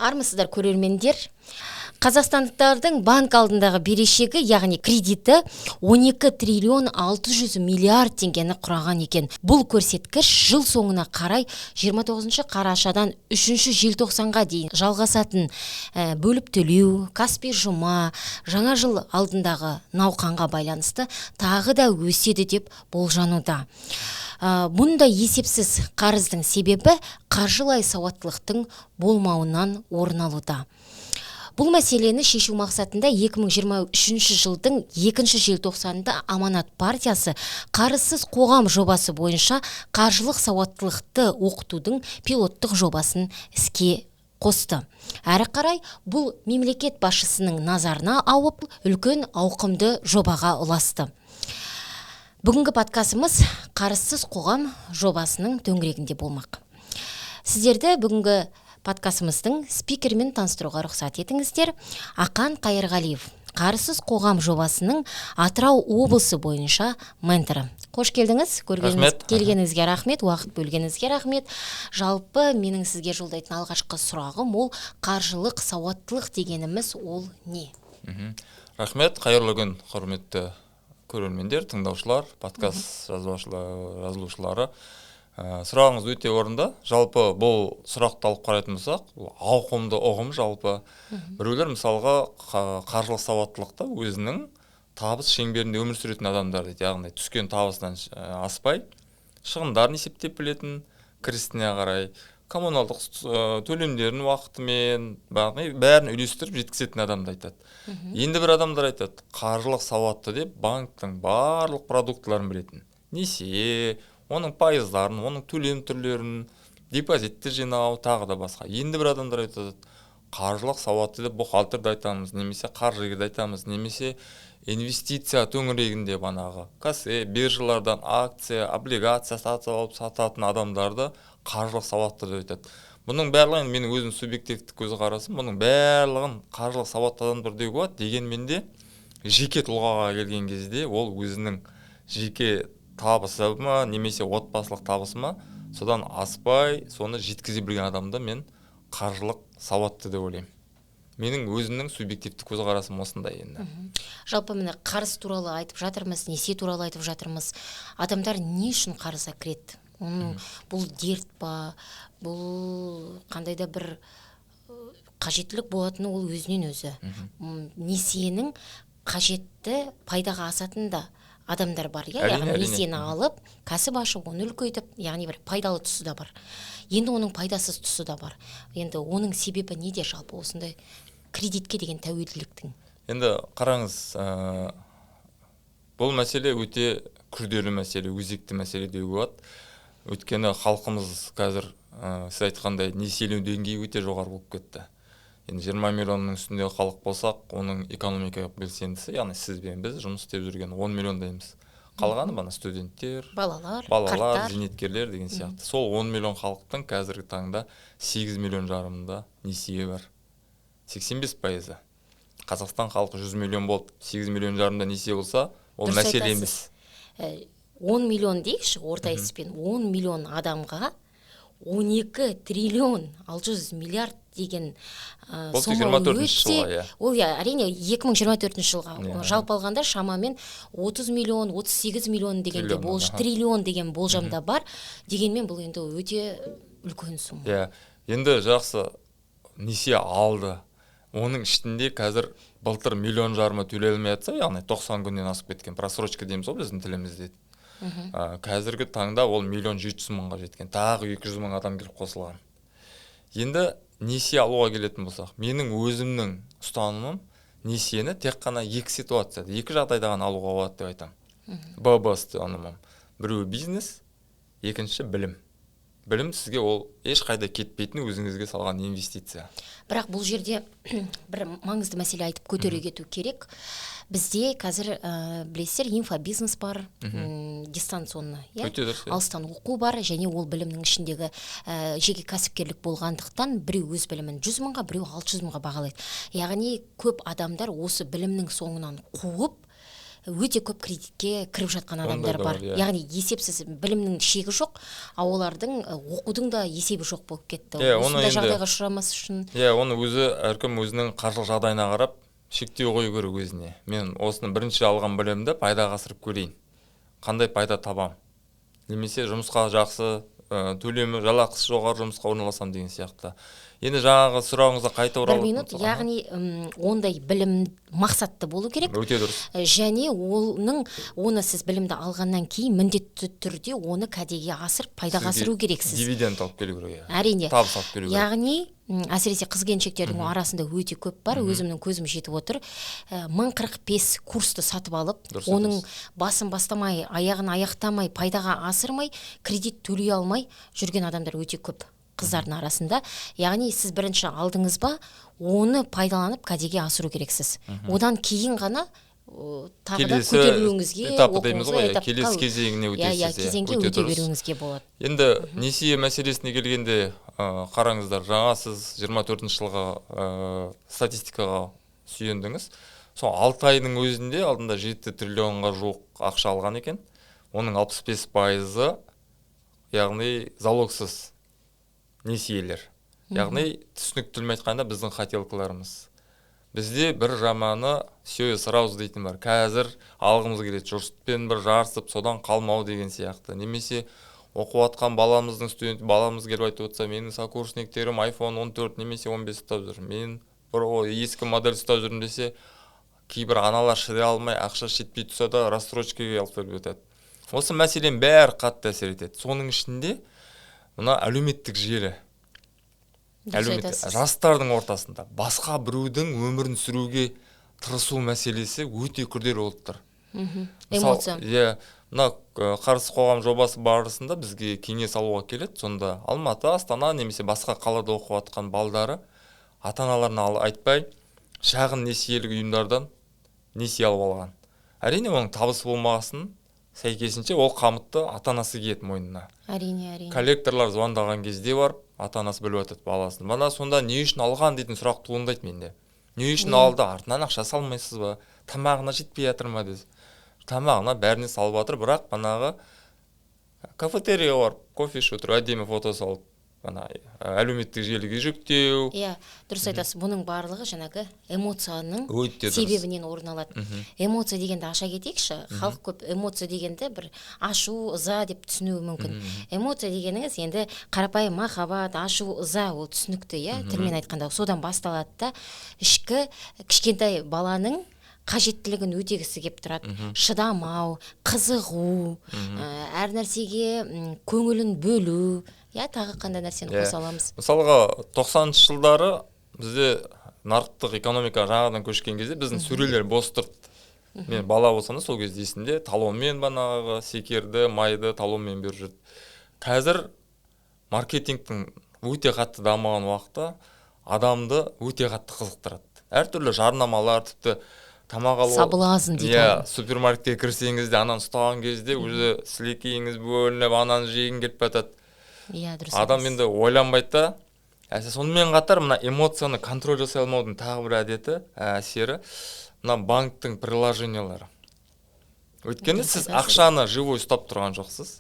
Армысыздар, көрермендер! Қазақстандықтардың банк алдындағы берешегі, яғни кредиті 12 триллион 600 миллиард теңгені құраған екен. Бұл көрсеткіш жыл соңына қарай 29 қарашадан 3 желтоқсанға дейін жалғасатын бөліп төлеу, Каспи жұма, жаңа жыл алдындағы науқанға байланысты тағы да өседі деп болжануда. Бұндай есепсіз қарыздың себебі қаржылай сауаттылықтың болмауынан орын алуда. Бұл мәселені шешу мақсатында 2023 жылдың 2 желтоқсанында Аманат партиясы «Қарызсыз қоғам» жобасы бойынша қаржылық сауаттылықты оқытудың пилоттық жобасын іске қосты. Әрі қарай бұл мемлекет басшысының назарына ауып, үлкен ауқымды жобаға ұласты. Бүгінгі подкастымыз «Қарызсыз қоғам» жобасының төңірегінде болмақ. Сіздерді бүгінгі подкастымыздың спикерімен таныстыруға рұқсат етіңіздер. Ақан Қайырғалиев, «Қарызсыз қоғам» жобасының Атырау облысы бойынша менторы. Қош келдіңіз. Рахмет. Келгеніңізге рахмет, уақыт бөлгеніңізге рахмет. Жалпы, менің сізге жолдайтын алғашқы сұрағым ол: қаржылық сауаттылық дегеніміз ол не? Рахмет. Қайырлы күн, құрметті көрермендер, тыңдаушылар, подкаст жазылушылары. Сұрағыңыз өте орынды. Жалпы, бұл сұрақты алып қарайтын болсақ, бұл ауқымды ұғым. Жалпы, біреулер, мысалға, қаржылық сауаттылықты өзінің табыс шеңберінде өмір сүретін адамдар дейді, яғни түскен табысынан аспай, шығындарын есептеп білетін, кірісіне қарай коммуналдық төлемдерін уақытымен, яғни бәрін үйлестіріп жеткізетін адамды айтады. Енді бір адамдар айтады, қаржылық сауатты деп банктің барлық продуктыларын білетін, несие, оның пайыздарын, оның төлем түрлерін, депозитті жинау, тағы да басқа. Енді бір адамдар айтады, қаржылық сауатты деп бухгалтерді айтамыз немесе қаржыгерді айтамыз, немесе инвестиция төңірегінде банағы KASE биржалардан акция, облигация сатып алып сататын адамдарды қаржылық сауатты деп айтады. Бұның барлығы енді менің өзім субъективті көзқарасым. Бұның барлығын қаржылық сауатты адамдар деуге болады. Дегенмен де жеке тұлғаға келген кезде, ол өзінің жеке табысы ма немесе отбасылық табысы ма, содан аспай, соны жеткізе білген адамды мен қаржылық сауатты деп ойлаймын. Менің өзімнің субъективті көзқарасым осындай енді. Жалпы, міне, қарыз туралы айтып жатырмыз, несие туралы айтып жатырмыз. Адамдар не үшін қарызға кіреді? Оның бұл дерт па, бұл қандай да бір қажеттілік болатыны ол өзінен өзі. Несиенің қажетті пайдаға асатын да адамдар бар, иә? Әрине, яғни несиені алып, кәсіп ашып, оны үлкейтіп, яғни бір пайдалы тұсы да бар, енді оның пайдасыз тұсы да бар. Енді оның себебі неде жалпы, осындай кредитке деген тәуелділіктің? Енді қараңыз, бұл мәселе өте күрделі мәселе, өзекті мәселе деуге болады. Өйткені халқымыз қазір, сіз айтқандай, несиелену деңгейі өте жоғары болып кетті. Енді 20 миллионның үстінде халық болсақ, оның экономикалық белсендісі, яғни сіз бен біз, жұмыс істеп жүрген 10 миллиондаймыз. Қалғаны бана студенттер, балалар, балалар, қарттар, зейнеткерлер деген сияқты. Сол 10 миллион халықтың қазіргі таңда 8 миллион жарымында несие бар, 85%-ы. Қазақстан халқы 100 миллион болып, 8 миллион жарымда несие болса, ол Дұрыс мәселе айтасыз. емес. 10 миллион дейікші, орта есеппен 10 миллион адамға 12 триллион 600 миллиард деген Бұл тек сома 24 өте жылға, иә. Ол, иә, әрине, 2024 жылға. Жалпы алғанда, шамамен 30 миллион, 38 миллион дегенде Триллион, триллион деген болжамда бар. Дегенмен бұл енді өте үлкен сома. Иә, енді жақсы, несие алды. Оның ішінде қазір былтыр миллион жарымы төлей алмай жатса, яғни 90 күннен асып кеткен, просрочка дейміз ғой біздің тілімізде. Қазіргі таңда ол миллион жеті жүз мыңға жеткен, тағы 200 мың адам келіп қосылған. Енді несие алуға келетін болсақ, менің өзімнің ұстанымым: несиені тек қана екі ситуацияда, екі жағдайда ғана алуға болады деп айтамын. ББ ұстанымым: біреуі бизнес, екінші білім. Білім сізге ол ешқайда кетпейтін өзіңізге салған инвестиция. Бірақ бұл жерде бір маңызды мәселе айтып көтере кету керек. Бізде қазір, білесіздер, инфобизнес бар, дистанционно, иә? Өте дұрыс, иә. Алыстан оқу бар және ол білімнің ішіндегі жеке кәсіпкерлік болғандықтан, біреу өз білімін 100 мыңға, біреу 600 мыңға бағалайды. Яғни көп адамдар осы білімнің соңынан қуып Өте көп кредитке кіріп жатқан Ондай адамдар да бар. бар, иә. Яғни есепсіз, білімнің шегі жоқ, а олардың оқудың да есебі жоқ болып кетті. Иә, оны Осындай енді- жағдайға ұшырамас үшін Иә, оны өзі әркім өзінің қаржылық жағдайына қарап шектеу қою керек өзіне. Мен осыны, бірінші алған білімді пайдаға асырып көрейін, қандай пайда табам, немесе жұмысқа жақсы төлемі, жалақысы жоғары жұмысқа орналасамын деген сияқты. Енді жаңағы сұрағыңызға қайта Бір оралатын минут. болсақ, Яғни ондай білім мақсатты болу керек. Өте дұрыс. Және оның, оны сіз білімді алғаннан кейін міндетті түрде оны кәдеге асырып, пайдаға Сізге асыру керексіз. Дивиденд алып келу керек, иә. Әрине. Табыс алып келу керек. Яғни әсіресе қыз келіншектердің арасында өте көп бар, өзімнің көзім жетіп отыр. 1045 курсты сатып алып, Дұрыс оның айтасыз. басын бастамай, аяғын аяқтамай, пайдаға асырмай, кредит төлей алмай жүрген адамдар өте көп қыздардың арасында. Яғни сіз бірінші алдыңыз ба, оны пайдаланып, кәдеге асыру керексіз. Одан кейін ғана тағы да Келесі көтерілуіңізге, этапы дейміз оқуыңызға, ғой, иә, этапқа, келесі кезеңіне иә, өтесіз, иә, кезеңге өте өте дұрыс. беруіңізге болады. Енді несие мәселесіне келгенде, қараңыздар, жаңа сіз 24 жылғы статистикаға сүйендіңіз. Сол 6 айдың өзінде алдында 7 триллионға жуық ақша алған екен. Оның 65%-ы, яғни залогсыз несиелер, яғни түсінікті тілмен айтқанда, біздің хотелкаларымыз. Бізде бір жаманы «все и сразу» дейтін бар. Қазір алғымыз келеді, жұртпен бір жарысып, содан қалмау деген сияқты. Немесе оқып жатқан баламыздың, студент баламыз келіп айтып отырса: «Менің сокурсниктерім iPhone 14 немесе 15 ұстап жүр, мен бір ескі модель ұстап жүрмін», — десе, кейбір аналар шыдай алмай, ақша жетпей тұрса да, рассрочкаға алып беріп жатады. Осы мәселенің бәрі қатты әсер етеді. Соның ішінде мына әлеуметтік желі, Дұрыс әлеуметтік айтасыз. жастардың ортасында басқа біреудің өмірін сүруге тырысу мәселесі өте күрделі болып тұр. Эмоция. Иә, мына «Қарыз қоғам» жобасы барысында бізге кеңес алуға келеді. Сонда Алматы, Астана немесе басқа қалада оқып жатқан балдары ата аналарына айтпай шағын несиелік ұйымдардан несие алып алған. Әрине, оның табысы болмағасын, сәйкесінше ол қамытты ата анасы киеді мойнына. әрине әрине Коллекторлар звондаған кезде барып ата анасы біліп жатады баласын. Мана сонда не үшін алған дейтін сұрақ туындайды менде. Не үшін алды? Артынан ақша салмайсыз ба, тамағына жетпей жатыр ма десе, тамағына, бәріне салып жатыр, бірақ манағы кафетерийге барып кофе ішіп отырып, әдемі фото салып, ана әлеуметтік желіге жүктеу. Иә, дұрыс айтасыз. Бұның барлығы жаңағы эмоцияның Өте дұрыс. себебінен орын алады. Эмоция дегенді аша кетейікші. Халық көп эмоция дегенді бір ашу, ыза деп түсінуі мүмкін. Эмоция дегеніңіз енді қарапайым махаббат, ашу, ыза, ол түсінікті, иә, тілмен айтқанда. Содан басталады да, ішкі кішкентай баланың қажеттілігін өтегісі келіп тұрады. Шыдамау, қызығу, әр нәрсеге көңілін бөлу, иә. Тағы қандай нәрсені қоса аламыз? Мысалға, 90-жылдары бізде нарықтық экономика жаңадан көшкен кезде біздің сөрелер бос тұрды. Мен бала болсам да, сол кезде есімде, талонмен банағы секерді, майды талонмен беріп жүрді. Қазір маркетингтің өте қатты дамыған уақытта адамды өте қатты қызықтырады әртүрлі жарнамалар, тіпті тамақ алу. Соблазн дейді Иә, оны. супермаркетке кірсеңіз де, ананы ұстаған кезде уже сілекейіңіз бөлініп, ананы жегің келіп жатады. Иә, дұрыс Адам айтасыз. енді ойланбайды да. Әсер, сонымен қатар мына эмоцияны контроль жасай алмаудың тағы бір әдеті, әсері мына банктің приложениялары. Өйткені Дұрыс сіз айтасыз. ақшаны живой ұстап тұрған жоқсыз,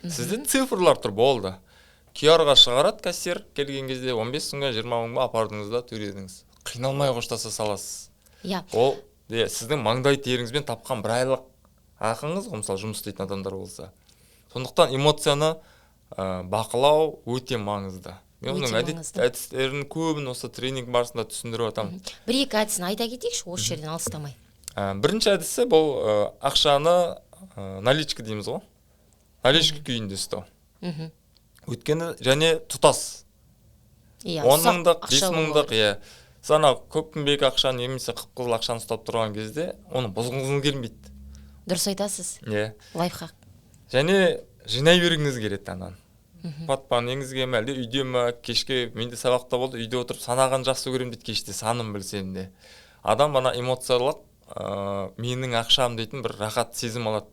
сізде цифрлар тұр, болды. QR-ға шығарады кассир келген кезде, 15 мыңға, 20 мыңға апардыңыз да, төледіңіз, қиналмай қоштаса саласыз. Ол иә, сіздің маңдай теріңізбен тапқан бір айлық ақыңыз ғой, мысалы, жұмыс істейтін адамдар болса. Сондықтан эмоцияны бақылау өте маңызды. Мен Өте оның маңызды. әдістерінің көбін осы тренинг барысында түсіндіріп жатамын. Бір екі әдісін айта кетейікші осы жерден алыстамай. Бірінші әдісі бұл ақшаны наличка дейміз ғой, наличка күйінде ұстау. Өйткені және тұтас он ұсақ мыңдық, ақша бес болу мыңдық керек. Иә, сіз ана көк ақшаны немесе қып қызыл ақшаны ұстап тұрған кезде оны бұзғыңыз келмейді. Дұрыс айтасыз. Лайфхак. Және жинай бергіңіз келеді ананы, портмонеңізге ме, әлде үйде ме. Кешке менде сабақта болды, үйде отырып санаған жақсы көремін дейді, кеште санын білсем де. Адам ана эмоциялық менің ақшам дейтін бір рахат сезім алады.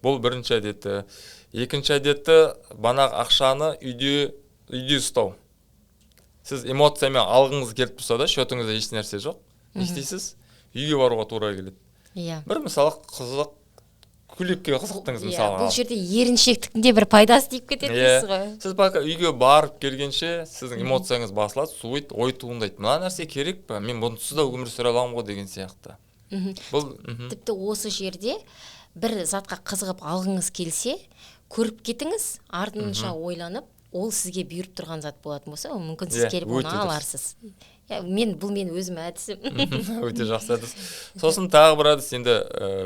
Бұл бірінші әдеті. Екінші әдеті — банағы ақшаны үйде ұстау. Сіз эмоциямен алғыңыз келіп тұрса да, счетыңызда еш нәрсе жоқ, не істейсіз? Үйге баруға тура келеді. Иә. Бір мысалы қызық көйлекке қызықтыңыз мысалға. Бұл жерде еріншектіктің де бір пайдасы тиіп кетеді дейсіз ғой. Сіз пока үйге барып келгенше сіздің эмоцияңыз басылады, суиды, ой туындайды. Мына нәрсе керек пе? Мен бұнсыз да өмір сүре аламын ғой деген сияқты. Бұл Тіпті осы жерде бір затқа қызығып алғыңыз келсе, көріп кетіңіз, артынша ойланып, ол сізге бұйырып тұрған зат болатын болса, ол мүмкін сіз келіп оны аларсыз. Мен бұл мен өзім әдісім. Өте жақсы әдіс. Сосын тағы бір әдіс енді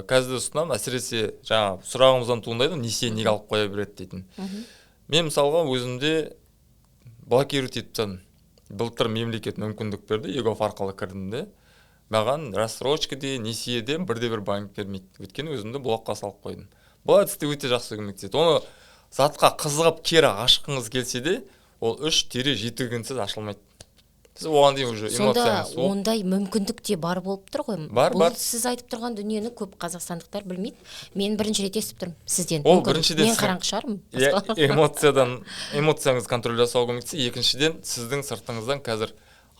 қазір ұсынамын, әсіресе жаңа сұрағымыздан туындайды, несие неге алып қоя береді дейтін. Мен мысалға өзімде блокировать етіп тастадым. Былтыр мемлекет мүмкіндік берді, егов арқылы кірдім де. Маған рассрочка де, несие де бірде-бір банк бермейді. Өйткені өзімді блокқа салып қойдым. Бұл әдіс те өте жақсы көмектеседі. Оны затқа қызығып кері ашқыңыз келсе де, ол 3-7 күнсіз ашылмайды. Сіз оған дейін уже эмоцияңыз суық. Ондай мүмкіндік те бар болып тұр ғой. Бар, бар. Сіз айтып тұрған дүниені көп қазақстандықтар білмейді. Мен бірінші рет естіп тұрмын сізден. Ол біріншіден мен қараңғы шығармын. Эмоцияңыз контроль жасауға көмектеседі. Екіншіден, сіздің сыртыңыздан қазір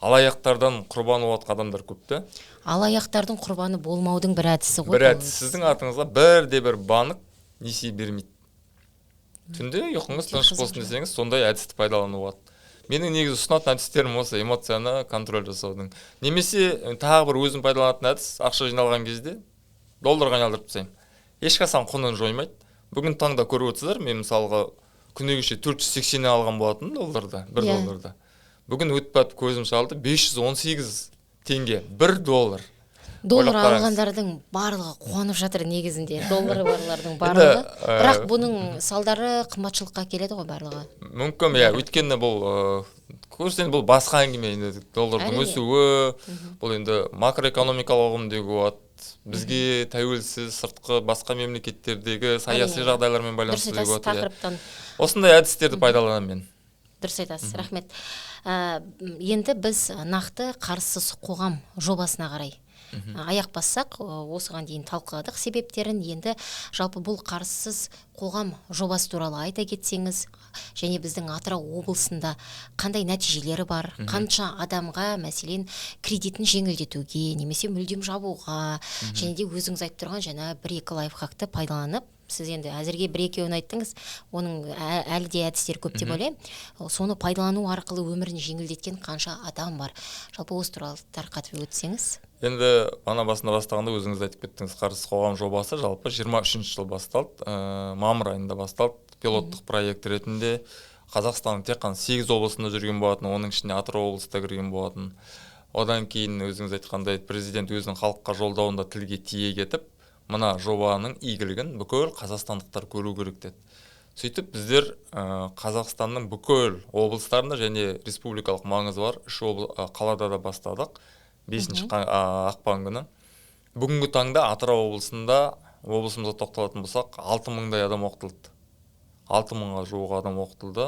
алаяқтардан құрбан болатын адамдар көп та. Алаяқтардың құрбаны болмаудың бір әдісі ғой. Бір әдіс. Сіздің атыңызға бірде-бір банк несие бермейді. Түнде ұйқыңыз тыныш болсын десеңіз, сондай әдісті пайдалануға болады. Менің негізі ұсынатын әдістерім осы эмоцияны контроль жасаудың. Немесе тағы бір өзім пайдаланатын әдіс, ақша жиналған кезде долларға айналдырып тастаймын. Ешқашан құнын жоймайды. Бүгін таңда көріп отырсыздар, мен мысалға күні кеше 480-нен алған болатынмын долларды, 1 долларды. Бүгін өтіп батып көзім шалды, 518 теңге, 1 доллар. Доллар алғандардың барлығы қуанып жатыр негізінде, доллары барлардың барлығы. Бірақ бұның салдары қымбатшылыққа келеді ғой барлығы. Мүмкін, иә, өйткені бұл көрсең бұл басқа әңгіме енді, доллардың өсуі, бұл енді макроэкономикалық ұғым деуге болады. Бізге тәуелсіз сыртқы басқа мемлекеттердегі саяси жағдайлармен байланысты деуге болады. Осындай әдістерді пайдаланамын мен. Дұрыс айтасыз, рахмет. Енді біз нақты қарызсыз қоғам жобасына қарай аяқ бассақ, осыған дейін талқыладық себептерін. Енді жалпы бұл қарызсыз қоғам жобасы туралы айта кетсеңіз, және біздің Атырау облысында қандай нәтижелері бар, қанша адамға, мәселен, кредитін жеңілдетуге немесе мүлдем жабуға, және де өзіңіз айтып тұрған жаңа бір-екі лайфхакты пайдаланып, сіз енді әзірге бір-екеуін айттыңыз, оның әлі де әдістері көп деп ойлаймын. Соны пайдалану арқылы өмірін жеңілдеткен қанша адам бар. Жалпы осы туралы тарқатып өтсеңіз. Енді ана басында бастағанда өзіңіз айтып кеттіңіз, қарызсыз қоғам жобасы жалпы 23 жыл басталды, мамыр айында басталды, пилоттық проект ретінде Қазақстанның тек қана 8 облысында жүрген болатын, оның ішінде Атырау облысы да кірген болатын. Одан кейін өзіңіз айтқандай президент өзінің халыққа жолдауында тілге тиек етіп, мына жобаның игілігін бүкіл қазақстандықтар көру керек деді. Сөйтіп біздер Қазақстанның бүкіл облыстарында және республикалық маңызы бар 3 қалада да бастадық. 5 ақпан күні. Бүгінгі таңда Атырау облысында, облысымызға тоқталатын болсақ, 6000-дай адам оқытылды. 6000-ға жуық адам оқытылды.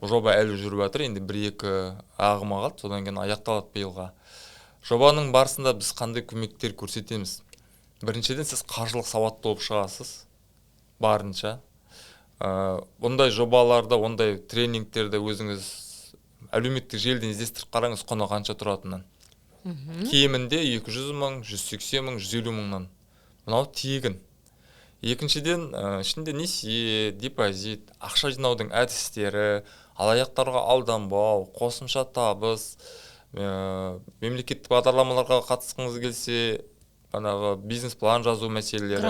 Жоба әлі жүріп жатыр, енді 1-2 ағымы қалды, содан кейін аяқталады биылға. Жобаның барысында біз қандай көмектер көрсетеміз? Біріншіден, сіз қаржылық сауатты болып шығасыз, барынша. Ондай жобаларда, ондай тренингтерді өзіңіз әлеуметтік желіден іздестіріп қараңыз, құны қанша тұратынын. Кемінде 200 мың, 180 мың, 150 мыңнан. Мынау тегін. Екіншіден, ішінде несие, депозит, ақша жинаудың әдістері, алаяқтарға алданбау, қосымша табыс, мемлекеттік бағдарламаларға қатысқыңыз келсе, анағы бизнес-план жазу мәселелері,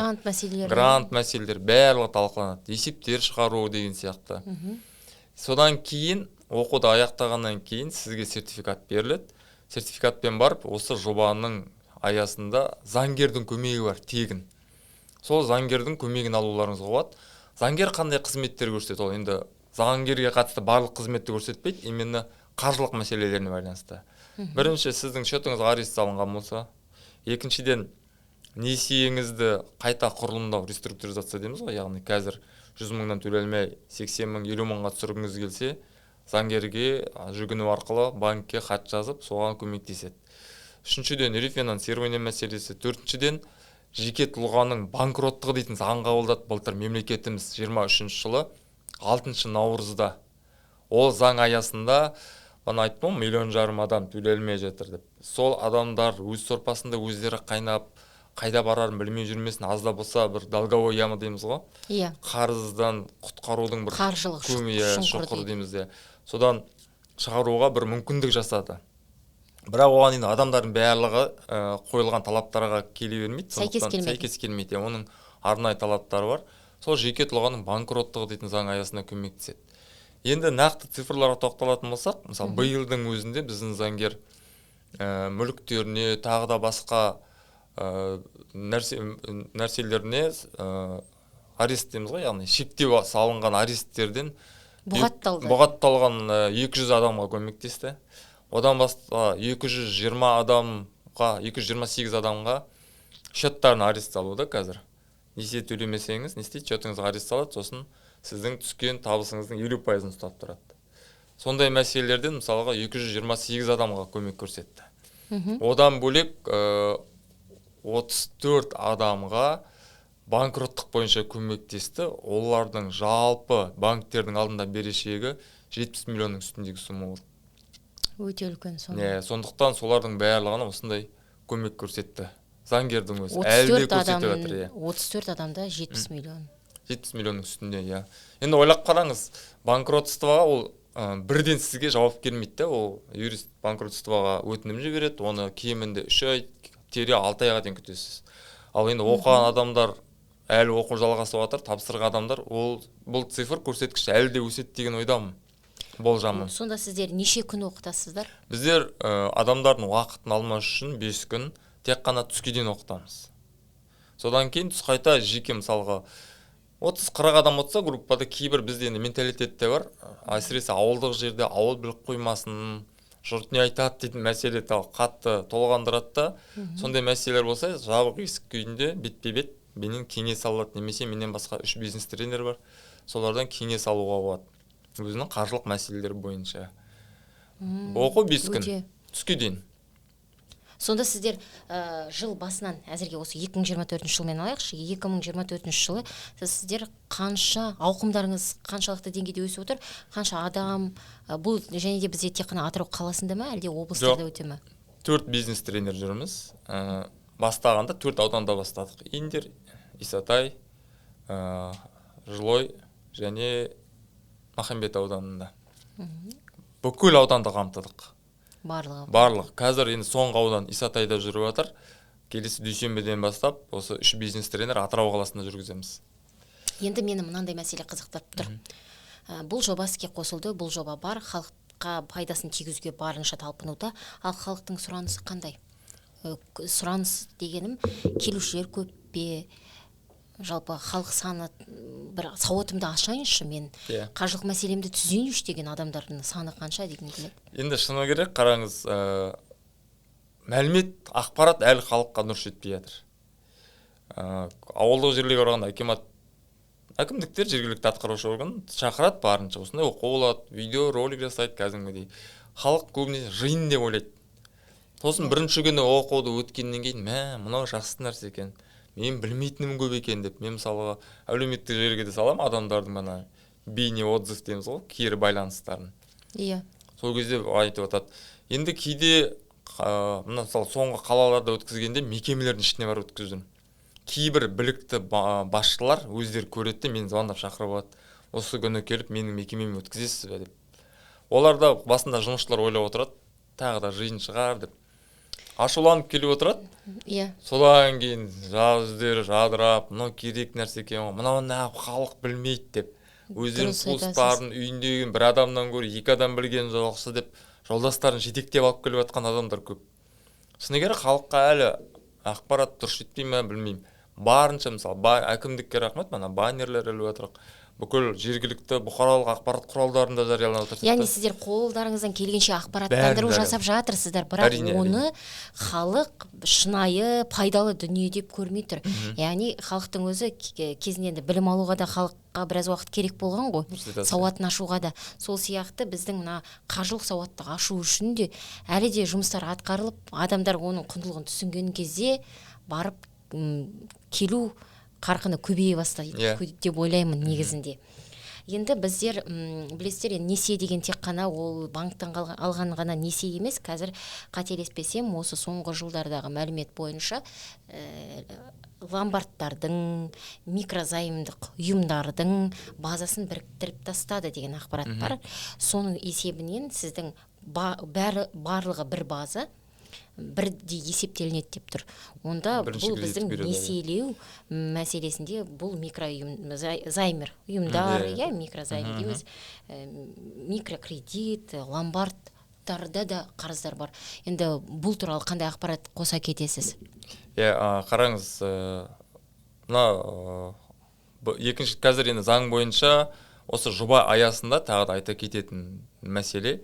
грант мәселелері барлығы талқыланады, есептер шығару деген сияқты. Содан кейін оқуды аяқтағаннан кейін сізге сертификат беріледі. Сертификатпен барып, осы жобаның аясында заңгердің көмегі бар, тегін. Сол заңгердің көмегін алуларыңызға болады. Заңгер қандай қызметтер көрсетеді? Ол енді заңгерге қатысты барлық қызметті көрсетпейді, именно қаржылық мәселелеріне байланысты. Бірінші, сіздің счетыңызға арест салынған болса, екіншіден, несиеңізді қайта құрылымдау, реструктуризация дейміз ғой, яғни қазір 100 мыңнан төлей алмай 80 мың, 50 мыңға түсіргіңіз келсе, заңгерге жүгіну арқылы банкке хат жазып, соған көмектеседі. Үшіншіден, рефинансирование мәселесі. Төртіншіден, жеке тұлғаның банкроттығы дейтін заң қабылдады былтыр мемлекетіміз 23 жылы 6 наурызда. Ол заң аясында, бана айттым, 1,5 миллион адам төлей алмай жатыр деп. Сол адамдар өз сорпасында өздері қайнап, Қайда барарын білмей жүрмесін, аз да болса бір долговой яма дейміз ғой. Иә. Қарыздан құтқарудың бір қаржылық шұңқыр дейміз де. Содан шығаруға бір мүмкіндік жасады. Бірақ оған енді адамдардың барлығы қойылған талаптарға келе бермейді. Сәйкес келмейді. Оның арнайы талаптары бар. Сол жеке тұлғаның банкроттығы дейтін заң аясында көмектеседі. Енді нақты цифрларға тоқталатын болсақ, мысалы, биылдың өзінде біздің заңгер мүліктеріне, тағы да басқа нәрселеріне арест дейміз ғой, яғни шектеу салынған аресттерден бұғатталған 200 адамға көмектесті. Одан басқа 220 адамға, 228 адамға счеттарын арест салуда қазір. Несие төлемесеңіз, не істейді? Счетыңызға арест салады, сосын сіздің түскен табысыңыздың 50%-ын ұстап тұрады. Сондай мәселелерден мысалға 228 адамға көмек көрсетті. Одан бөлек 34 адамға банкроттық бойынша көмектесті. Олардың жалпы банктердің алдында берешегі 70 миллионның үстіндегі сумма болды. Өте үлкен сома. Сондықтан солардың барлығына осындай көмек көрсетті. Заңгердің өзі әлі де көрсетіп жатыр. 34 адамда 70 миллион. 70 миллионның үстінде, иә. Енді ойлап қараңыз, банкротствоға ол бірден сізге жауап келмейді де, ол юрист банкротствоға өтінім жібереді, оны кемінде 3 ай, тере 6 айға дейін күтесіз. Ал енді оқыған адамдар, әлі оқу жалғасып жатыр, тапсырған адамдар, ол бұл цифр көрсеткіш әлі де өседі деген ойдамын. Болжамым. Сонда сіздер неше күн оқытасыздар? Біздер адамдардың уақытын алмас үшін 5 күн тек қана түске дейін оқытамыз. Содан кейін түс қайта жеке мысалға 30-40 адам отырса группада, кейбір бізде енді менталитет те бар. Әсіресе ауылдық жерде ауыл біліп қоймасын, жұрт не айтады дейтін мәселе қатты толғандырады да. Сондай мәселелер болса, жабық есік күйінде бетпе-бет менен кеңес алады, немесе менен басқа 3 бизнес тренер бар, солардан кеңес алуға болады өзінің қаржылық мәселелері бойынша. Оқу 5 күн түске дейін. Сонда сіздер жыл басынан, әзірге осы 2024 жылмен алайықшы, 2024 жылы сіздер қанша ауқымдарыңыз қаншалықты деңгейде өсіп отыр, қанша адам, бұл және де бізде тек қана Атырау қаласында ма, әлде облыстарда өте ме? 4 бизнес тренер жүрміз. Бастағанда 4 ауданда бастадық. Индер, Исатай, Жылой және Махамбет ауданында. Бүкіл ауданды қамтыдық. Барлығы. Қазір енді соңғы аудан Исатайда жүріп жатыр. Келесі дүйсенбіден бастап осы 3 бизнес тренер Атырау қаласында жүргіземіз. Енді мені мынандай мәселе қызықтырып тұр. Бұл жоба іске қосылды, бұл жоба бар, халыққа пайдасын тигізуге барынша талпынуда. Ал халықтың сұранысы қандай? Сұраныс дегенім, келушілер көп пе? Жалпы халық саны, бір сауатымды ашайыншы мен, қаржылық мәселемді түзейінші деген адамдардың саны қанша деген келеді. Енді шыны керек, қараңыз, мәлімет, ақпарат әлі халыққа дұрыс жетпей жатыр. Ауылдық жерлерге барғанда әкімдіктер, жергілікті атқарушы орган шақырады барынша, осындай оқу болады, видео ролик жасайды кәдімгідей. Халық көбінесе жиын деп ойлайды. Сосын бірінші күні оқуды өткеннен кейін, мә, мынау жақсы нәрсе екен, мен білмейтінім көп екен деп. Мен мысалға әлеуметтік желіге де саламын адамдардың мына бейне отзыв дейміз ғой, кері байланыстарын. Иә. Сол кезде айтып жатады. Енді кейде мына мысалы соңғы қалаларда өткізгенде мекемелердің ішіне барып өткіздім. Кейбір білікті басшылар өздері көреді де мені звондап шақырып алады. Осы күні келіп менің мекемеме өткізесіз бе деп. Олар да басында жұмысшылар ойлап отырады, тағы да жиын шығар деп. Ашуланып келіп отырады. Иә. Содан кейін жүздері жадырап, мынау керек нәрсе екен ғой, мынау неғып халық білмейді деп. Өздерінің туыстарын, үйіндегі бір адамнан гөрі екі адам білген жақсы деп жолдастарын жетектеп алып келіп жатқан адамдар көп. Шыны керек, халыққа әлі ақпарат дұрыс жетпей ме білмеймін. Барынша мысалы әкімдікке рахмет, мына баннерлер іліп жатырық. Бүкіл жергілікті бұқаралық ақпарат құралдарында жарияланып жатыр. Яғни сіздер қолдарыңыздан келгенше ақпараттандыру жасап жатырсыздар, бірақ оны халық шынайы пайдалы дүние деп көрмей тұр. Яғни халықтың өзі кезінде енді білім алуға да халыққа біраз уақыт керек болған ғой, сауатын ашуға да. Сол сияқты біздің мына қаржылық сауатты ашу үшін де әлі де жұмыстар атқарылып, адамдар оның құндылығын түсінген кезде барып келу қарқыны көбейе бастайды деп ойлаймын негізінде. Енді біздер, білесіздер, енді несие деген тек қана ол банктан алған ғана несие емес. Қазір, қателеспесем, осы соңғы жылдардағы мәлімет бойынша ломбардтардың, микрозаймдық ұйымдардың базасын біріктіріп тастады деген ақпарат бар. Соның есебінен сіздің бәрі, барлығы бір база, бірдей есептелінеді деп тұр. Онда Бірінші бұл кредит біздің береді. несиелеу мәселесінде бұл микроұйым, займер ұйымдар, Иә. иә, микрозайм дейміз, микрокредит, ломбардтарда да қарыздар бар. Енді бұл туралы қандай ақпарат қоса кетесіз? Иә, қараңыз, мына екінші, қазір енді заң бойынша осы жоба аясында тағы да айта кететін мәселе: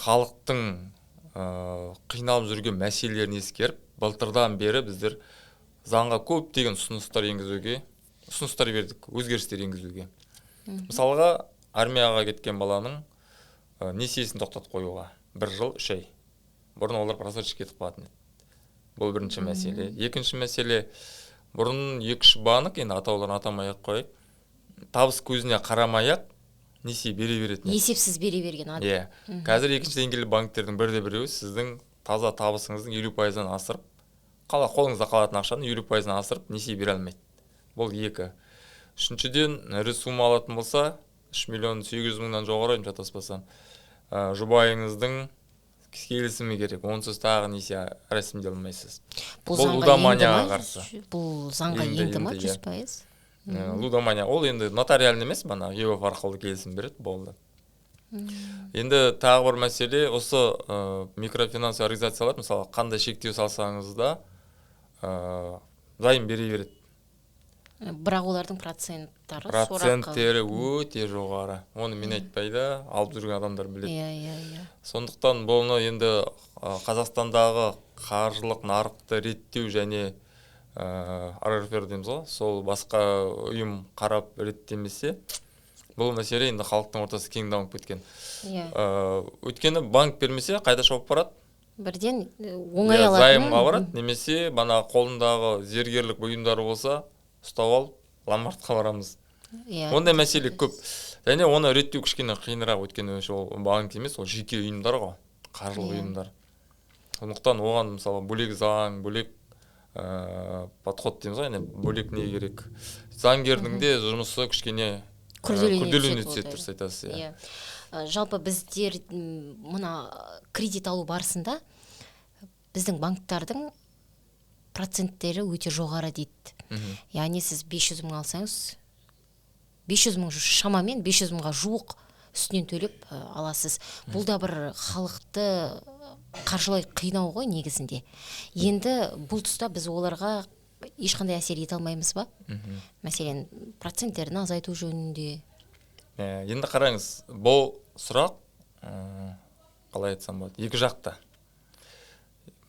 халықтың қиналып жүрген мәселелерін ескеріп, былтырдан бері біздер заңға көптеген ұсыныстар енгізуге, ұсыныстар бердік, өзгерістер енгізуге. Мысалға, армияға кеткен баланың несиесін тоқтатып қоюға 1 жыл 3 ай. Бұрын олар просрочка кетіп қалатын еді. Бұл бірінші мәселе. Екінші мәселе: бұрын екі үш банк, енді атауларын атамай ақ қояйық, табыс көзіне қарамай ақ несие бере беретін еді. Есепсіз бере берген. Иә, қазір екінші деңгейлі банктердің бірде біреуі сіздің таза табысыңыздың 50%-ынан асырып, қала қолыңызда қалатын ақшаның 50%-ынан асырып несие бере алмайды. Бұл екі. Үшіншіден, ірі сумма алатын болса, 3 миллион 800 мыңнан жоғары, шатаспасам, жұбайыңыздың келісімі керек, онсыз тағы несие рәсімдей алмайсыз. Бұл Бұл заңға енді лудоманияға ма? қарсы. Бұл заңға Енді, енді ма? енді, Жүз иә. пайыз. Лудомания ол енді нотариальный емес, мана ЕГОВ арқылы келісім береді, болды. Енді тағы бір мәселе: осы микрофинансовый организациялар, мысалы, қандай шектеу салсаңыз да, займ бере береді. Бірақ олардың проценттары сорақы. Проценттері өте жоғары. Оны мен айтпай да, алып жүрген адамдар біледі. иә иә иә Сондықтан бұны енді Қазақстандағы қаржылық нарықты реттеу және РРФР дейміз ғой, сол басқа ұйым қарап реттемесе, бұл мәселе енді халықтың ортасы кең дамып кеткен. Өйткені банк бермесе, қайда шауып барады? Бірден оңай Иә, алатын займға барады немесе бана қолындағы зергерлік бұйымдары болса, ұстап алып, ломбардқа барамыз. Ондай мәселе көп және оны реттеу кішкене қиынырақ, өйткені ол банк емес, ол жеке ұйымдар ғой, қаржылық ұйымдар. Сондықтан оған, мысалы, бөлек заң, бөлек подход дейміз ғой, яғни бөлек не керек, заңгердің де жұмысы кішкене күрделене күрделене түседі түседі. ондай. Дұрыс айтасыз, иә. Иә. Жалпы біздер мына кредит алу барысында біздің банктардың проценттері өте жоғары дейді. Яғни сіз 500 мың алсаңыз, 500 мың, шамамен 500 мыңға жуық үстінен төлеп аласыз. Бұл да бір халықты қаржылай қинау ғой негізінде. Енді бұл тұста біз оларға ешқандай әсер ете алмаймыз ба? Мәселен, проценттерін азайту жөнінде. Енді қараңыз, бұл сұрақ, қалай айтсам болады, екі жақта.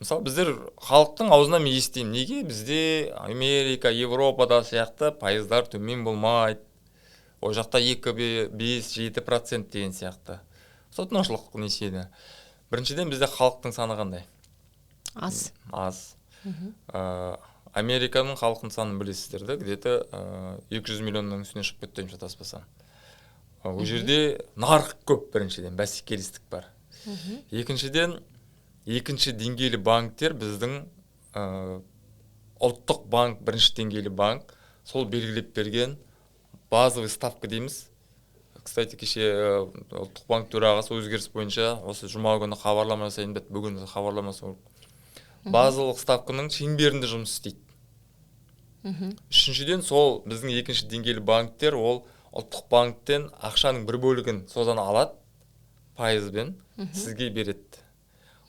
Мысалы, біздер халықтың аузынан мен естимін: неге бізде Америка, Европада сияқты пайыздар төмен болмайды, ол жақта 2, 5, 7% деген сияқты тұтынушылық несиені. Біріншіден, бізде халықтың саны қандай? Аз. Аз. Американың халқының санын білесіздер да, где то 200 миллионның үстіне шығып кетті деймін, шатаспасам. Ол жерде нарық көп, біріншіден, бәсекелестік бар. Екіншіден, екінші деңгейлі банктер біздің ұлттық банк, бірінші деңгейлі банк, сол белгілеп берген базовый ставка дейміз. Кстати, кеше ұлттық банк төрағасы өзгеріс бойынша осы жұма күні хабарлама жасайын деді, бүгін хабарламасы. Базалық ставканың шеңберінде жұмыс істейді. Үшіншіден, сол біздің екінші деңгейлі банктер ол ұлттық банктен ақшаның бір бөлігін содан алады, пайызбен сізге береді.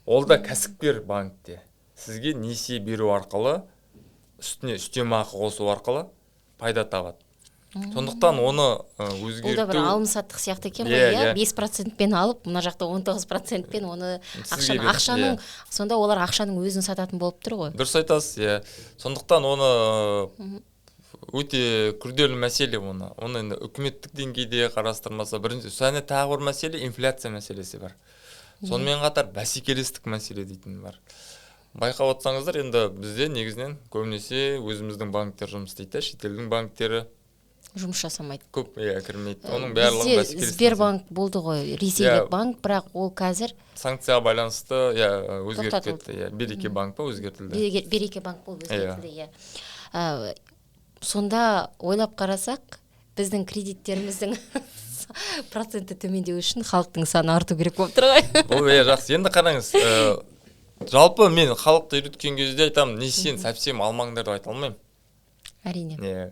Ол да кәсіпкер банкте сізге несие беру арқылы, үстіне үстемақы қосу арқылы пайда табады. Сондықтан оны өзгерту Бұл да бір алым саттық сияқты екен ғой. Иә. Иә. Иә. 5%-пен алып, мына жақта 19%-пен оны сізге ақшаны береді, ақшаның иә. Сонда олар ақшаның өзін сататын болып тұр ғой. Дұрыс айтасыз, иә. Сондықтан оны өте күрделі мәселе. Оны енді үкіметтік деңгейде қарастырмаса, бірінші және тағы бір мәселе, инфляция мәселесі бар. Сонымен қатар бәсекелестік мәселе дейтін бар. Байқап отырсаңыздар, енді бізде негізінен көбінесе өзіміздің банктер жұмыс істейді да, шетелдің банктері Жұмыс жасамайды. Көп, иә, кірмейді. Оның барлығы Бізде Сбербанк болды ғой, ресейлік банк, бірақ ол қазір санкцияға байланысты, иә, өзгеріп кетті. Иә, Береке банк па өзгертілді. Береке банк болып өзгертілді, иә. Сонда ойлап қарасақ, біздің кредиттеріміздің проценті төмендеу үшін халықтың саны арту керек болып тұр ғой. Бұл, иә, жақсы. Енді қараңыз, жалпы мен халықты үйреткен кезде айтамын, несиені совсем алмаңдар деп айта алмаймын. Әрине.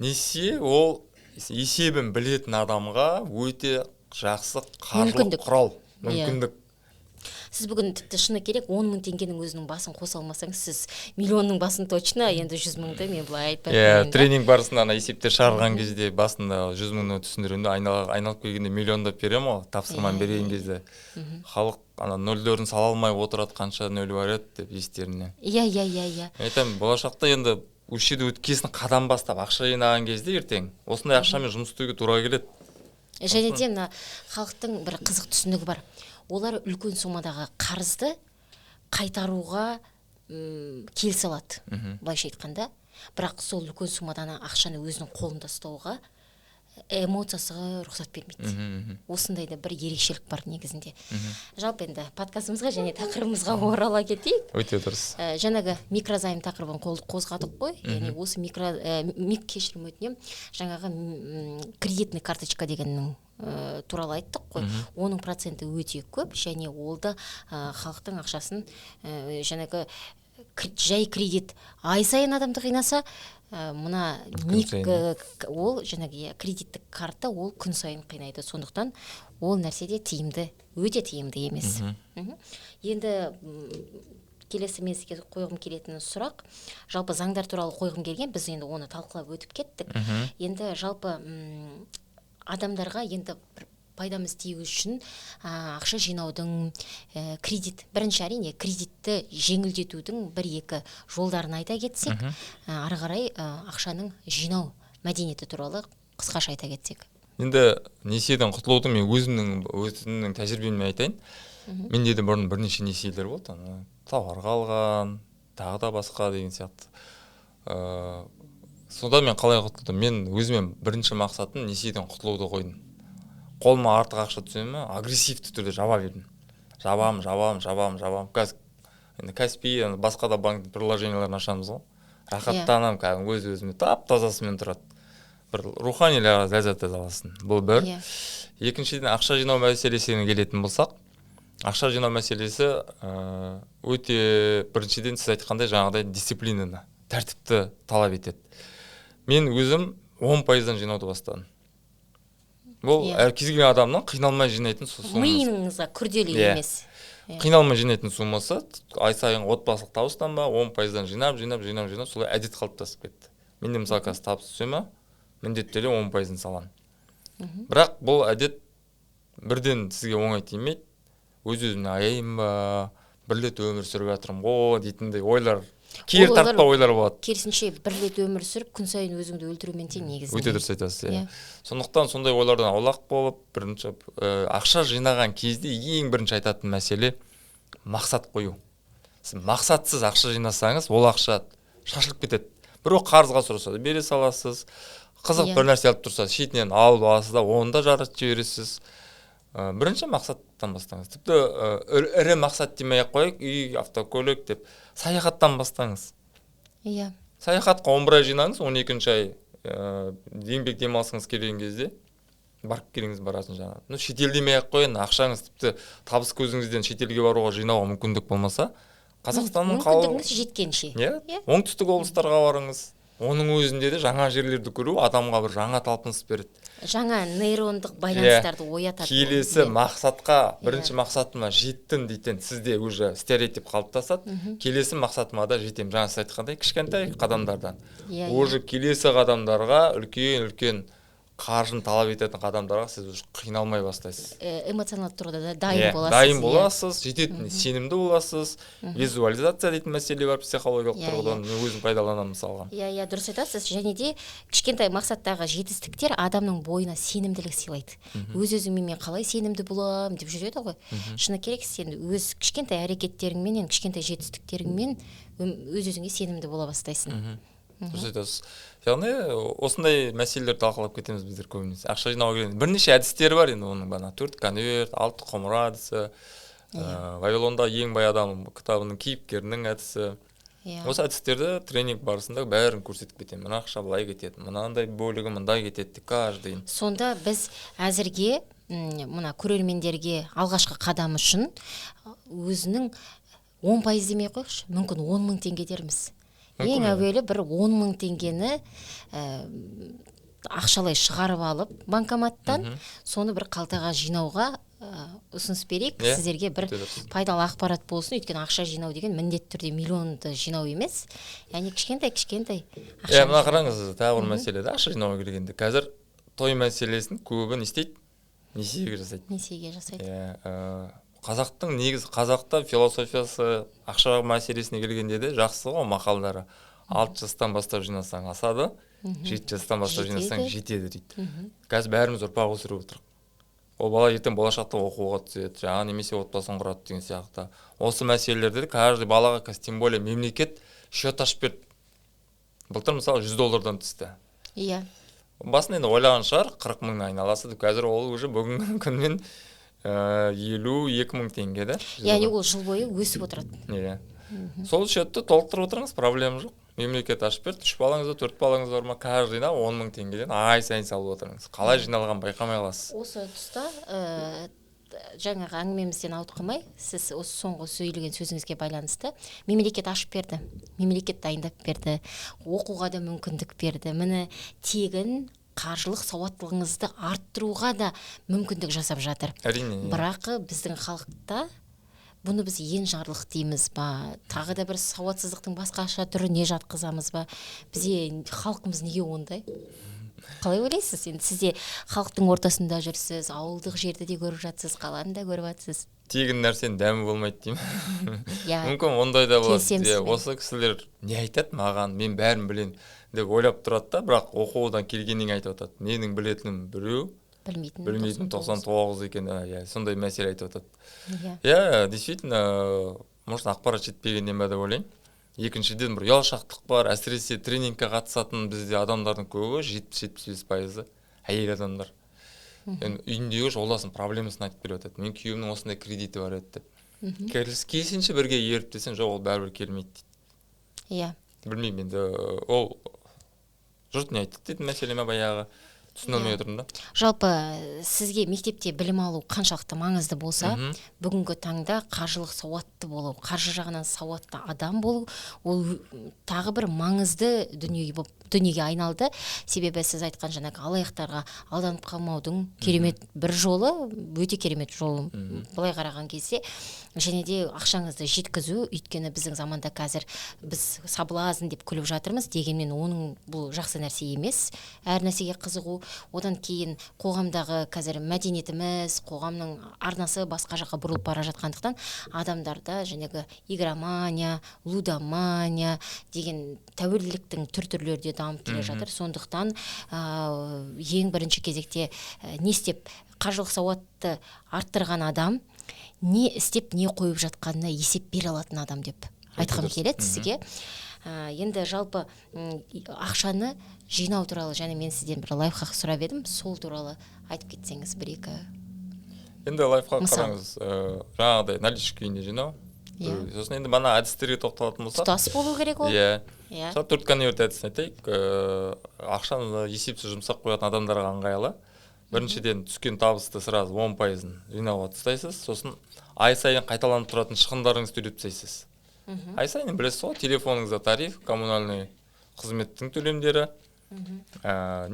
Несие ол есебін білетін адамға өте жақсы қаржылық құрал, мүмкіндік. Сіз бүгін тіпті шыны керек 10 мың теңгенің өзінің басын қоса алмасаңыз, сіз миллионның басын точно, енді 100 мыңды мен былай айтпай қояйын. Тренинг барысында ана есептер шығарған кезде басында 100 мыңды түсіндіремін де, айналып келгенде миллиондап беремін ғой, тапсырманы берген кезде. Халық ана нөлдерін сала алмай отырады, қанша нөл бар еді деп естеріне. Иә. Айтамын, болашақта енді осы жерде өткесін қадам бастап ақша жинаған кезде ертең осындай ақшамен жұмыс істеуге тура келеді. Және де мына халықтың бір қызық түсінігі бар. Олар үлкен сомадағы қарызды қайтаруға келісе алады, былайша айтқанда. Бірақ сол үлкен сомадан ақшаны өзінің қолында ұстауға эмоциясы рұқсат бермейді. Осындай да бір ерекшелік бар негізінде. Жалпы енді подкастымызға және тақырыбымызға орала кетейік. Өте дұрыс. Жаңағы микрозайм тақырыбын қозғадық қой. Яғни осы кешірім өтінемін, жаңағы кредитный карточка дегеннің туралы айттық қой. Оның проценті өте көп, және ол да халықтың ақшасын жаңағы жай кредит ай сайын адамды қинаса, мына ол жаңағы кредиттік карта ол күн сайын қинайды. Сондықтан ол нәрсе де тиімді, өте тиімді емес. Енді келесі мен сізге қойғым келетін сұрақ, жалпы заңдар туралы қойғым келген, біз енді оны талқылап өтіп кеттік. Енді жалпы адамдарға енді бір пайдамыз тию үшін ақша жинаудың кредит, бірінші әрине кредитті жеңілдетудің бір-екі жолдарын айта кетсек, ары қарай ақшаның жинау мәдениеті туралы қысқаша айта кетсек. Енді несиеден құтылудың мен өзімнің тәжірибеммен айтайын. Менде де бұрын бірнеше несиелер болды, тауарға алған, тағы да басқа деген сияқты. Содан мен қалай құтылдым? Мен өзіме бірінші мақсатым несиеден құтылуды қойдым. Қолыма артық ақша түсе ме, агрессивті түрде жаба бердім. Жабам. Қазір енді Каспи, басқа да банктің приложенияларын ашамыз ғой. Рахаттанамын, кәдімгі өз-өзіме тап-тазасымен тұрады. Бір рухани ләззат аласың. Бұл бір. Екіншіден, ақша жинау мәселесіне келетін болсақ, ақша жинау мәселесі өте біріншіден сіз айтқандай жаңағыдай дисциплинаны, тәртіпті талап етеді. Мен өзім 10%-дан жинауды бастадым. Бұл әр кез келген адамның қиналмай жинайтын суммасы. Миыңызға күрделі емес. Қиналмай жинайтын суммасы, ай сайын отбасылық табыстан ба, 10%-дан жинап, солай әдет қалыптасып кетті. Менде мысалы қазір табыс түсе ме, міндетті түрде 10%-ын саламын. Бірақ бұл әдет бірден сізге оңай тимейді. Өз-өзімне аяйын ба, бір рет өмір сүріп жатырмын ғой дейтіндей ойлар, кері тартпа ойлар болады. Керісінше бір рет өмір сүріп, күн сайын өзіңді өлтірумен тең негізінде. Өте дұрыс айтасыз, иә. Сондықтан сондай ойлардан аулақ болып, бірінші ақша жинаған кезде ең бірінші айтатын мәселе мақсат қою. Сіз мақсатсыз ақша жинасаңыз, ол ақша шашылып кетеді. Біреу қарызға сұраса да бере саласыз, қызық бір нәрсе алып тұрса, шетінен алып аласыз да, оны да жаратып жібересіз. Бірінші мақсаттан бастаңыз. Тіпті ірі мақсат демей ақ қояйық, үй, автокөлік деп саяхаттан бастаңыз. Иә. Саяхатқа 11 ай жинаңыз, 12-ші ай еңбек демалысыңыз келген кезде барып келіңіз, барасың жаңа. Ну, шетел демей ақ қояйын, ақшаңыз тіпті табыс көзіңізден шетелге баруға жинауға мүмкіндік болмаса, Қазақстанның мүмкіндігіңіз жеткенше. Иә. Оңтүстік облыстарға барыңыз. Оның өзінде де жаңа жерлерді көру адамға бір жаңа талпыныс береді. Жаңа нейрондық байланыстарды оятады. Келесі мақсатқа, бірінші мақсатыма жеттім дейтін сізде уже стереотип қалыптасады. Келесі мақсатыма да жетемін. Жаңа сіз айтқандай кішкентай қадамдардан. Уже келесі қадамдарға үлкен-үлкен қаржыны талап ететін қадамдарға сіз уже қиналмай бастайсыз. Эмоционалды тұрғыда да дайын боласыз. Дайын боласыз, жететін сенімді боласыз. Визуализация дейтін мәселе бар психологиялық тұрғыдан, мен өзім пайдаланамын мысалға. Иә, дұрыс айтасыз. Және де кішкентай мақсаттағы жетістіктер адамның бойына сенімділік сыйлайды. Өз-өзіме мен қалай сенімді боламын деп жүреді ғой. Шыны керек, сен өз кішкентай әрекеттеріңменен, кішкентай жетістіктеріңмен өз-өзіңе сенімді бола бастайсың. Дұрыс айтасыз. Яғни осындай мәселелерді талқылап кетеміз біздер көбінесе. Ақша жинауға келгенде бірнеше әдістері бар енді оның, бана 4 конверт, 6 құмыра әдісі, Вавилонда ең бай адам кітабының кейіпкерінің әдісі. Осы әдістерді тренинг барысында бәрін көрсетіп кетемін. Мына ақша былай кетеді, мынандай бөлігі мындай кетеді деп каждый. Сонда біз әзірге мына көрермендерге алғашқы қадам үшін өзінің 10% демей қойықшы, мүмкін 10 мың теңге дерміз. Ең әуелі бір 10 мың теңгені ақшалай шығарып алып банкоматтан, соны бір қалтаға жинауға ұсыныс берейік. Сіздерге бір пайдалы ақпарат болсын, өйткені ақша жинау деген міндетті түрде миллионды жинау емес, яғни кішкентай-кішкентай ақша. Мына қараңыз, тағы бір мәселе да, ақша жинауға келгенде қазір той мәселесін көбі не істейді? Несиеге жасайды. Несиеге жасайды. Қазақтың негізі, қазақта философиясы ақша мәселесіне келгенде де жақсы ғой мақалдары. 6 жастан бастап жинасаң асады, 7 жастан бастап жинасаң жетеді дейді. Қазір бәріміз ұрпақ өсіріп отырмық. Ол бала ертең болашақта оқуға түседі, жаңа немесе отбасын құрады деген сияқты. Осы мәселелерде каждый балаға қазір тем более мемлекет счет ашып берді. Былтыр мысалы $100 түсті. Иә. Басында енді ойлаған шығар, 40 мыңның айналасы деп, қазір ол уже бүгінгі күнмен 52 мың теңге да. Яғни ол жыл бойы өсіп отырады. Иә. Сол счетты толықтырып отырыңыз, проблема жоқ. Мемлекет ашып берді, 3 балаңыз бар, 4 балаңыз бар ма, каждыйна 10 мың теңгеден ай сайын салып отырыңыз. Қалай жиналған байқамай қаласыз. Осы тұста жаңағы әңгімемізден ауытқымай, сіз осы соңғы сөйлеген сөзіңізге байланысты мемлекет ашып берді, мемлекет дайындап берді, оқуға да мүмкіндік берді. Міне тегін қаржылық сауаттылығыңызды арттыруға да мүмкіндік жасап жатыр. Әрине. Бірақ біздің халықта бұны біз енжарлық дейміз ба, тағы да бір сауатсыздықтың басқаша түріне жатқызамыз ба? Бізде халқымыз неге ондай? Қалай ойлайсыз? Енді сіз де халықтың ортасында жүрсіз, ауылдық жерді де көріп жатсыз, қаланы да көріп жатсыз. Тегін нәрсенің дәмі болмайды деймін. Мүмкін ондай да болады. Осы кісілер не айтады маған, мен бәрін білемін деп ойлап тұрады да, бірақ оқудан келгеннен айтып жатады. Менің білетінім біреу, білмейтінім 99 екен. Сондай мәселе айтып жатады. Иә, действительно, может, ақпарат жетпегеннен ба деп ойлаймын. Екіншіден, бір ұялшақтық бар, әсіресе тренингке қатысатын бізде адамдардың көбі 70-75% әйел адамдар. Енді үйіндегі жолдасының проблемасын айтып беріп жатады. Мен күйеуімнің осындай кредиті бар еді деп. Келсінші бірге еріп десең, жоқ, ол бәрібір келмейді дейді. Иә. Білмеймін енді, ол жұрт не айтты дейтін мәселе ме баяғы, түсіне алмай отырмын да. Жалпы сізге мектепте білім алу қаншалықты маңызды болса, бүгінгі таңда қаржылық сауатты болу, қаржы жағынан сауатты адам болу, ол тағы бір маңызды дүниеге айналды. Себебі сіз айтқан жаңағы алаяқтарға алданып қалмаудың керемет бір жолы, өте керемет жол былай қараған кезде, және де ақшаңызды жеткізу, өйткені біздің заманда қазір біз соблазн деп күліп жатырмыз, дегенмен оның бұл жақсы нәрсе емес, әр нәрсеге қызығу. Одан кейін қоғамдағы қазір мәдениетіміз, қоғамның арнасы басқа жаққа бұрылып бара жатқандықтан адамдарда жаңағы игромания, лудомания деген тәуелділіктің түр-түрлері де дамып келе жатыр. Сондықтан ең бірінші кезекте не істеп қаржылық сауатты арттырған адам не істеп не қойып жатқанына есеп бере алатын адам деп айтқым келеді сізге. Енді жалпы ақшаны жинау туралы және мен сізден бір лайфхак сұрап едім, сол туралы айтып кетсеңіз бір-екі. Енді лайфхак қараңыз, жаңағыдай наличка күйінде жинау. Сосын енді бана әдістерге тоқталатын болсақ, тұтас болу керек ол. Иә. Мысалы 4 конверт әдісін айтайық. Ақшаны есепсіз жұмсап қоятын адамдарға ыңғайлы. Біріншіден, түскен табысты сразу 10% жинауға тастайсыз, сосын ай сайын қайталанып тұратын шығындарыңызды төлеп тастайсыз. Ай сайын білесіз ғой, телефоныңызда тариф, коммунальный қызметтің төлемдері,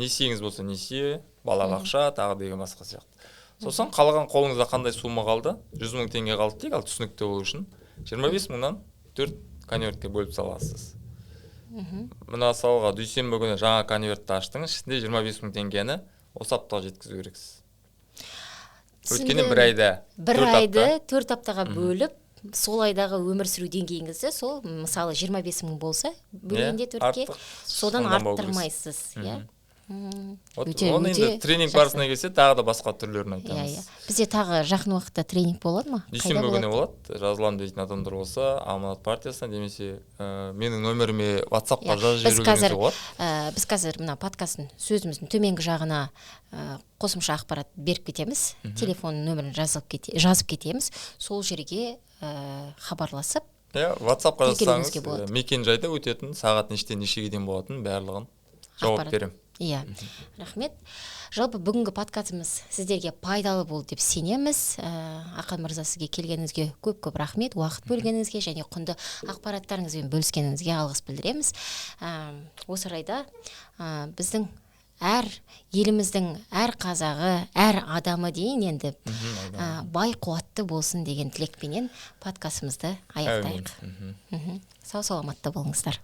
несиеңіз болса несие, балабақша, тағы деген басқа сияқты. Сосын қалған қолыңызда қандай сумма қалды? 100 мың теңге қалды дейік, ал түсінікті болу үшін 25 мыңнан 4 конвертке бөліп саласыз. Мына салға дүйсенбі күні жаңа конвертті аштыңыз, ішінде 25 мың теңгені осы аптаға жеткізу керексіз. Өйткені бір айда, бір айды 4 аптаға бөліп, сол айдағы өмір сүру деңгейіңізді, сол мысалы 25 мың болса, бөлгенде 4-ке, содан арттырмайсыз, иә? Вот оны енді тренинг барысына келсе, тағы да басқа түрлерін айтамыз. Иә, бізде тағы жақын уақытта тренинг болады ма? Дүйсенбі күні болады. Жазыламын дейтін адамдар болса, Аманат партиясына немесе менің нөміріме WhatsApp-қа жазып жіберуіңізге болады. Біз қазір мына подкасттың сөзіміздің төменгі жағына қосымша ақпарат беріп кетеміз. Телефон нөмірін жазып кетеміз. Сол жерге хабарласып, иә, WhatsApp-қа жазсаңыз, мекен жайда өтетін, сағат нештен нешеге дейін болатын барлығын жауап беремін. Иә, рахмет. Жалпы бүгінгі подкастымыз сіздерге пайдалы болды деп сенеміз. Ақан мырза, сізге келгеніңізге көп-көп рахмет, уақыт бөлгеніңізге және құнды ақпараттарыңызбен бөліскеніңізге алғыс білдіреміз. Осы орайда біздің әр еліміздің әр қазағы, әр адамы дейін енді бай қуатты болсын деген тілекпенен подкастымызды аяқтайық. Сау саламатта болыңыздар.